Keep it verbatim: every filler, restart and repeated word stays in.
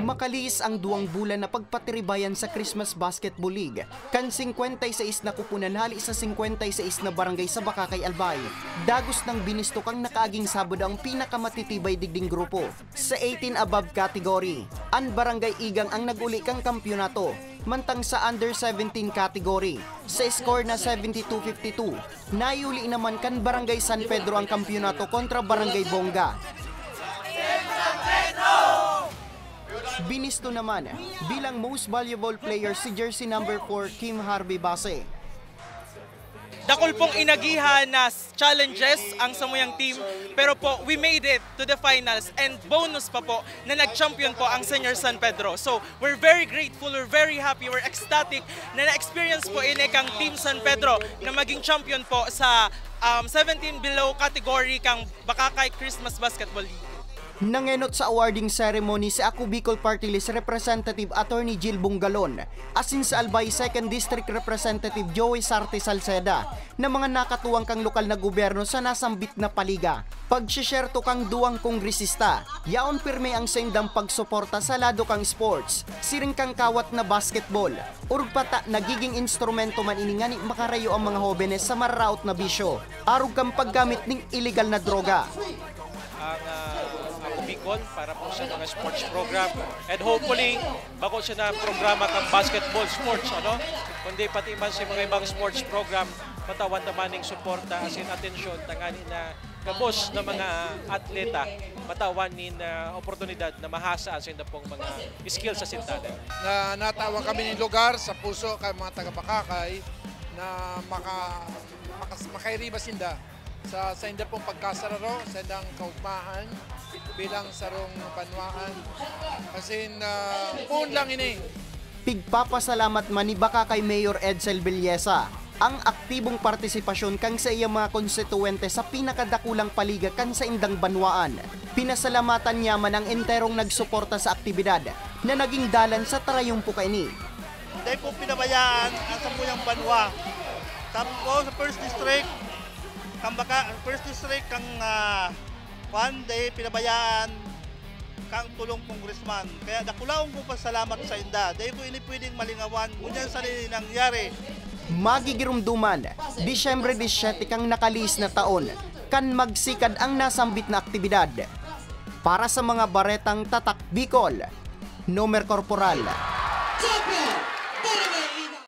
Makalihis ang duwang bulan na pagpatiribayan sa Christmas Basketball League, kan singkwenta y seis na kupunan hali sa singkwenta y seis na barangay sa Bacacay, Albay, dagos nang binisto kan nakaaging Sabado ang pinakamatitibay digding grupo. Sa eighteen above category, an Barangay Igang ang nag-uli kan kampyonato, mantang sa under seventeen category, sa score na seventy-two fifty-two, naiuli naman kan Barangay San Pedro ang kampyonato kontra Barangay Bongga. Binisto naman bilang most valuable player si jersey number four, Kim Harvey Base. Dakul pong inagihan na challenges ang samuyang team, pero po, we made it to the finals, and bonus pa po na nag-champion po ang Senior San Pedro. So, we're very grateful, we're very happy, we're ecstatic na na-experience po ini kang Team San Pedro na maging champion po sa um, seventeen below category kang Bacacay Christmas Basketball League. Nangenot sa awarding ceremony si Ako Bicol Party List Representative Attorney Jill Bungalon, asin sa Albay Second District Representative Joey Sarte Salceda, na mga nakatuwang kang lokal na gobyerno sa nasambit na paliga. Pagsishare to kang duwang kongresista, yaon pirmi ang saindang pagsuporta sa lado kang sports, siring kang kawat na basketball, urog pa ta nagiging instrumento man ini ngani makarayo ang mga hobenes sa mararaot na bisyo, arog kan paggamit ning iligal na droga. ang uh, Ako Bicol para po sa mga sports program. And hopefully, bako siya na programa kang basketball, sports, ano? Kundi pati man sa mga ibang sports program, matawan naman ning suporta, as in atensyon, tangani na gabos na mga atleta, matawan nin uh, oportunidad na mahasa ang sila pong mga skills sa sintanan. Na natawan kami ng lugar sa puso kay mga taga-Bacacay na maka, makas, makairiba sinda sa sainda pong pagkasararo, saindang kaugmahan bilang sarong banwaan. As in, uh, poon lang ini. Pigpapasalamat man ni Bacacay Mayor Edsel Villesa ang aktibong partisipasyon kan saiyang mga konstituwente sa pinakadakulang paliga kan saindang banwaan. Pinasalamatan niya man ang enterong nagsuporta sa aktibidad na naging dalan sa tarayumpo kaini. Dai po pinabayaan ang samuyang banwa. Tapos sa first district, kang baka, first district kang uh, kwan, dai pinabayaan kang tulong congressman. Kaya dakulaon kong pasalamat sa inda. Dai ko ini pwedeng malingawan. Ngunyan sa nangyari. Magigirumduman, Disyembre disyete kang nakalihis na taon, kan magsikad ang nasambit na aktibidad. Para sa mga baretang Tatak Bicol, Nomer Corporal.